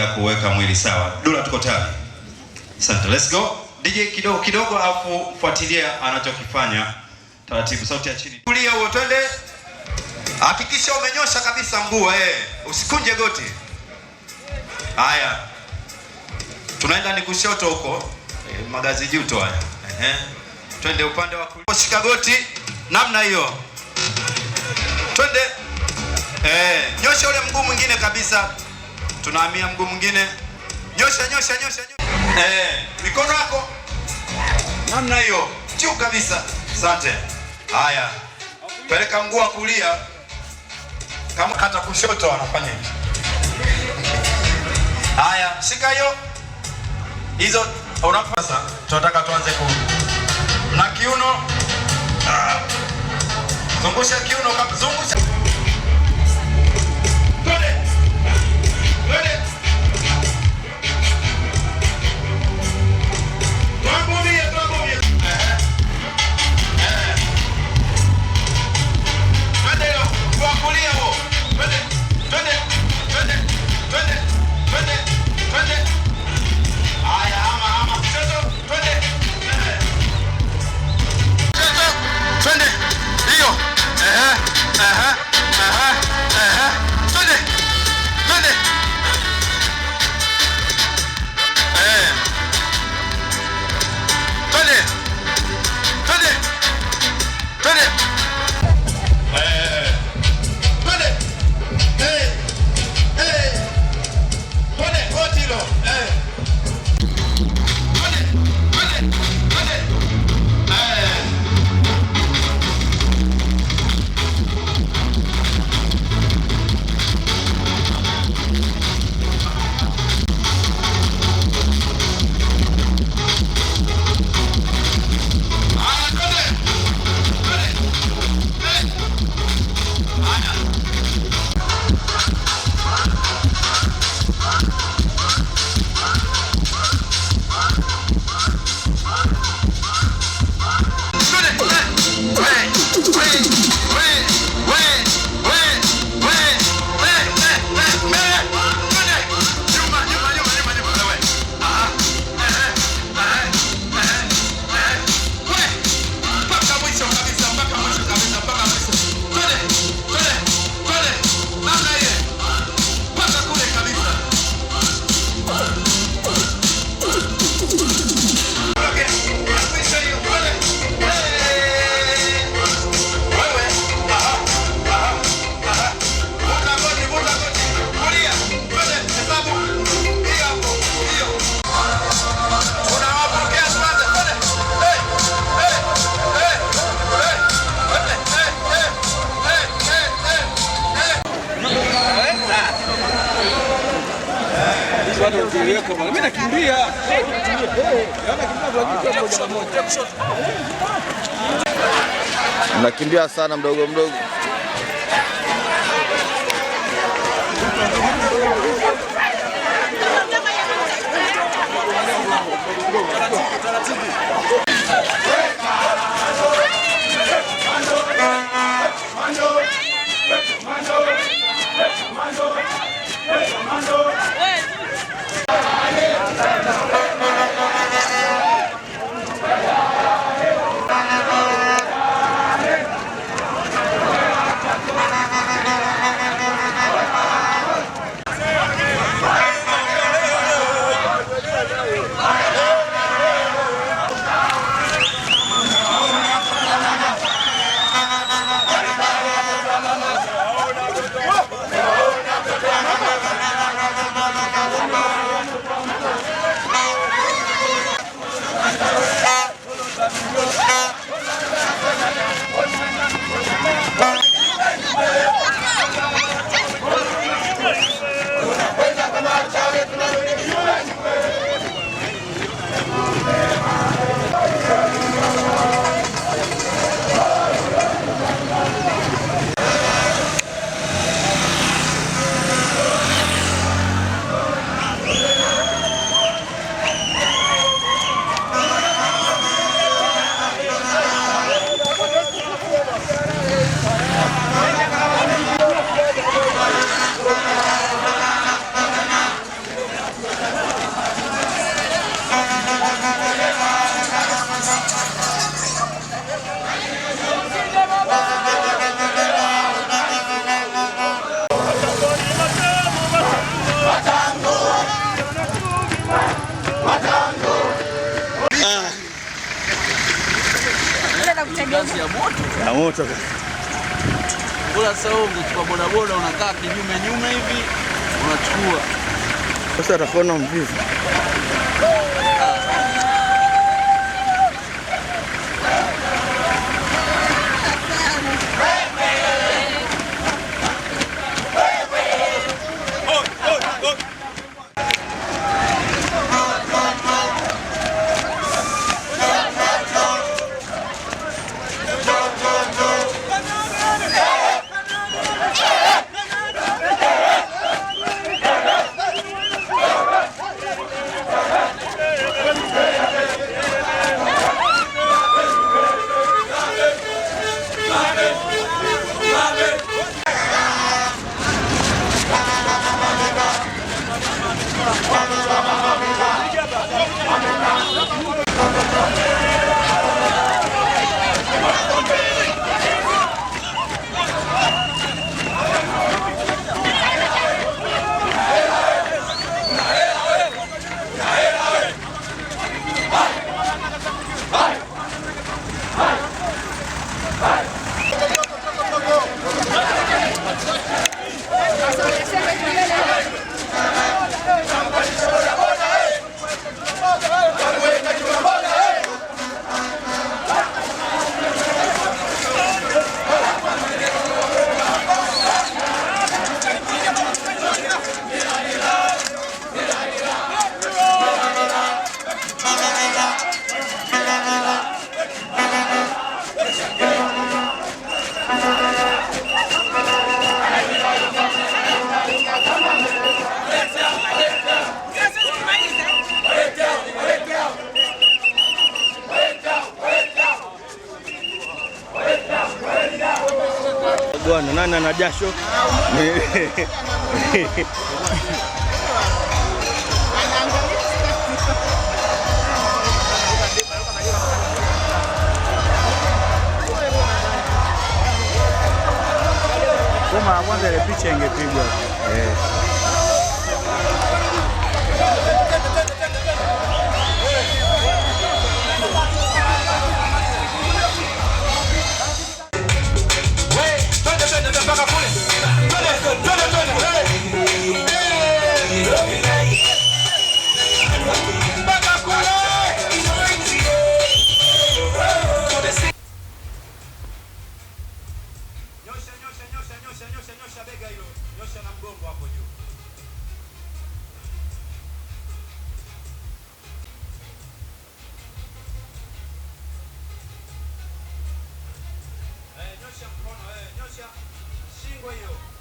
ya kuweka mwili sawa. Dula, tuko tayari? Asante, let's go. DJ kidogo kidogo, afu fuatilia anachokifanya taratibu, sauti ya chini. Kulia huo, twende. Hakikisha umenyosha kabisa mguu, usikunje goti. Haya, tunaenda ni kushoto huko, magazi juto haya. Ehe, twende upande wa kulia, shika goti namna hiyo, twende. Nyosha ule mguu mwingine kabisa, tunahamia mguu mwingine, nyosha nyosha nyosha, nyosha. Mikono yako namna hiyo juu kabisa. Asante. Haya, peleka mguu wa kulia, kama kata kushoto anafanya hivi. Haya, shika hiyo hizo. Unapasa, tunataka tuanze ku na kiuno. Zungusha kiuno, zungusha. Twende. Twende. Twangumie, twangumie. Ehe. Twende hiyo, kwa kulia huo. Twende, twende, twende, twende, twende, twende. Haya, ama ama kushoto, twende. Ehe. Kushoto, twende. Hiyo. Ehe, ehe, ehe, ehe. Twende. Twende. Twende. Twende. Twende. Twende. Twende, goti hilo. Twende. Twende. Twende. Haya, twende. Twende. Haya. Twende. We, we, we, we, we, we, we, we, we, mbele. Twende. Nyuma, nyuma, nyuma, nyuma, nyuma. Wewe. Aha. Ehe, ehe, ehe, ehe. We. Mpaka mwisho kabisa, mpaka mwisho kabisa, mpaka mwisho. Twende, twende, twende. Namna ile. Mpaka kule kabisa. Okay. Mwisho hiyo. Twende. Hey. Wewe. Aha, aha, aha. Vuta goti, vuta goti. Kulia. Twende, hesabu. Hiyo hapo, hiyo. Tunawapokea kwanza. Twende. Hey, hey, hey, hey. Twende. Hey, hey, hey, hey, hey, hey. Mimi nakimbia. Nakimbia moja moja. Mnakimbia sana mdogo mdogo. Moto. Bora sasa wewe ungechukua boda boda unakaa kinyume nyume hivi unachukua. Sasa atakuona mvivu. Bwana nani ana jasho? Kama kwanza ile picha ingepigwa. Nyosha, nyosha, nyosha, nyosha, nyosha, nyosha bega hilo. Nyosha na mgongo hapo juu. Nyosha mkono, nyosha shingo hiyo.